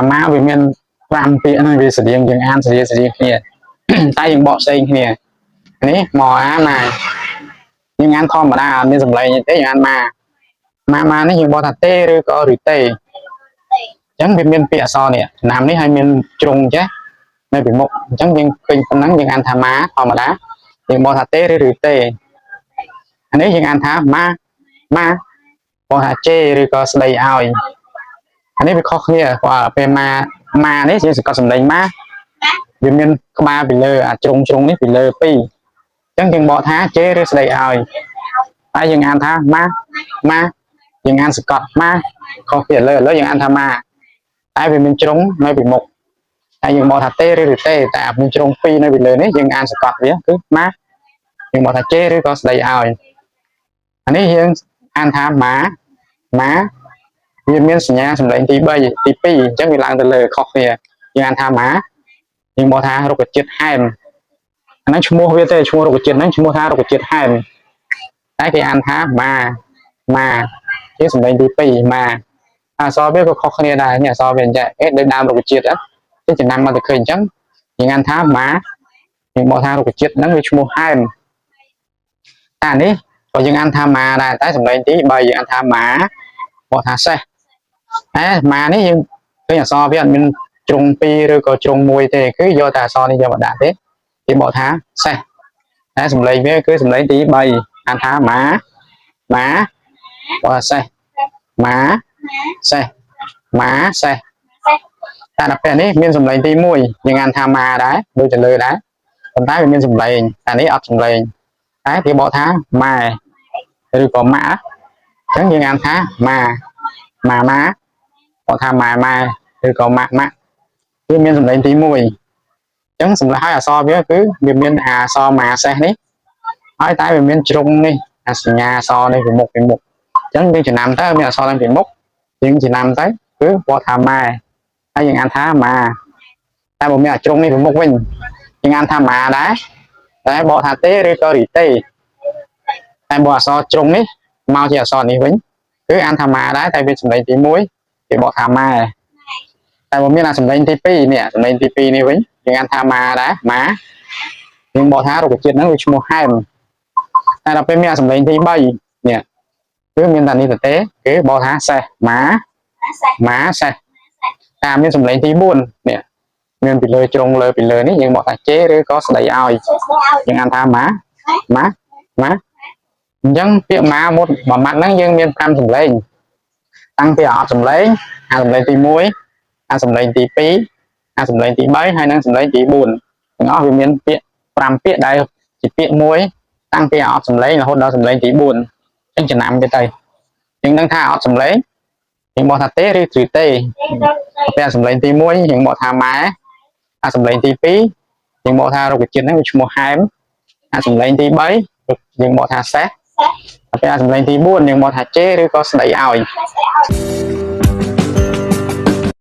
អាម៉ាវាមាន5ពាក្យហ្នឹងវាស្តៀងយើងអានស្តៀងស្តៀងគ្នា តែយើងបកផ្សេងគ្នានេះមកអាម៉ាយើងអានធម្មតាអត់មានសម្លេងទេយើងអានម៉ាម៉ាម៉ានេះយើងបកថាទេឬក៏ឬទេអញ្ចឹងវាមានពាក្យអក្សរនេះចំណាំនេះហើយមានជ្រុងចេះនៅពីមុខអញ្ចឹងយើងឃើញប៉ុណ្ណឹងយើងអានថាម៉ាធម្មតាយើងបកថាទេឬឬទេអានេះយើងអានថាម៉ាម៉ាបកថាជេឬក៏ស្ដីឲ្យអានេះវាខុសគ្នាព្រោះពេលម៉ាម៉ានេះយើងសង្កត់សម្លេងម៉ាវាមានក្បាលពីលើអាជ្រុងជ្រុងនេះពីលើពីរអញ្ចឹងយើងបកថាជេឬស្ដីឲ្យតែយើងអានថាម៉ាម៉ាយើងអានសង្កត់ម៉ាខុសពីលើលើយើងអានថាម៉ាតែវាមានជ្រុងនៅពីមុខតែយើងបកថាទេឬឬទេតែអាមានជ្រុងពីរនៅពីលើនេះយើងអានសង្កត់វាគឺម៉ាយើងបកថាជេឬក៏ស្ដីឲ្យអានេះយើងអានថាម៉ាម៉ាវាមានសញ្ញាសម្លេងទី3ទី2អញ្ចឹងវាឡើងទៅលើខុសគ្នាយើងអានថាម៉ាយើងបកថារុក្ខជាតិហែមអាហ្នឹងឈ្មោះវាទេឈ្មោះរុក្ខជាតិហ្នឹងឈ្មោះថារុក្ខជាតិហែមតែគេអានថាម៉ាម៉ាជាសម្លេងទី2ម៉ាអក្សរវាក៏ខុសគ្នាដែរនេះអក្សរវាអញ្ចឹងអេដូចដើមរុក្ខជាតិហ្នឹងគេចំណាំមកទៅឃើញអញ្ចឹងយើងអានថាម៉ាយើងបកថារុក្ខជាតិហ្នឹងវាឈ្មោះហែមតែអានេះក៏យើងអានថាម៉ាដែរតែសម្លេងទី3យើងអានថាម៉ាបកថាសេះតែម៉ានេះយើងឃើញអក្សរវាអត់មានជ្រុង2ឬក៏ជ្រុង1ទេគឺយកតែអក្សរនេះយកមកដាក់ទេគេបកថាសេះតែសម្លេងវាគឺសម្លេងទី3អានថាម៉ាម៉ាបកថាសេះម៉ាសេះម៉ាសេះតែដល់ពេលនេះមានសម្លេងទី1យើងអានថាម៉ាដែរដូចទៅលើដែរប៉ុន្តែវាមានសម្លេងតែនេះអត់សម្លេងតែគេបកថាម៉ែឬក៏ម៉ាក់អញ្ចឹងយើងអានថាម៉ាម៉ាម៉ាបកថាម៉ែម៉ែឬក៏ម៉ាក់ម៉ាក់វាមានសម្លេងទី1អញ្ចឹងសម្លេងឲ្យអក្សរវាគឺវាមានអាអក្សរម៉ាសេះនេះហើយតែវាមានជ្រុងនេះអាសញ្ញាអក្សរនេះពីមុខពីមុខអញ្ចឹងយើងចំណាំទៅមានអក្សរឡើងពីមុខយើងចំណាំទៅគឺបកថាម៉ែហើយយើងអានថាម៉ាតែបើមានអាជ្រុងនេះពីមុខវិញយើងអានថាម៉ាដែរតែបកថាទេឬក៏រីទេតែបើអក្សរជ្រុងនេះមកជាអក្សរនេះវិញគឺអានថាម៉ាដែរតែវាសម្លេងទី1គេបកថាម៉ែតែបើមានអាសម្លេងទី2នេះសម្លេងទី2នេះវិញយើងអានថាម៉ាដែរម៉ាយើងបកថារុក្ខជាតិហ្នឹងវាឈ្មោះហែមតែដល់ពេលមានអាសម្លេងទី3នេះគឺមានតែនេះទៅទេគឺបកថាសេះម៉ាម៉ាសេះតែមានសម្លេងទី4នេះមានពីលើជ្រុងលើពីលើនេះយើងបកថាជេឬក៏ស្ដីឲ្យយើងអានថាម៉ាម៉ាម៉ាអញ្ចឹងពាក្យម៉ាមុតមួយម៉ាត់ហ្នឹងយើងមាន5សម្លេងតាំងពីអត់សម្លេងអាសម្លេងទី1អាសម្លេងទី2អាសម្លេងទី3ហើយនិងសម្លេងទី4ទាំងអស់វាមានពាក្យ5ពាក្យដែលជាពាក្យមួយតាំងពីអត់សម្លេងរហូតដល់សម្លេងទី4អញ្ចឹងចំណាំវាទៅយើងដឹងថាអត់សម្លេងយើងបកថាទេឬឬទេពេលអាសម្លេងទី1យើងបកថាម៉ែអាសម្លេងទី2យើងបកថារុក្ខជាតិហ្នឹងវាឈ្មោះហែមអាសម្លេងទី3យើងបកថាសេះពេលអាសម្លេងទី4យើងបកថាជេឬក៏ស្ដីឲ្យ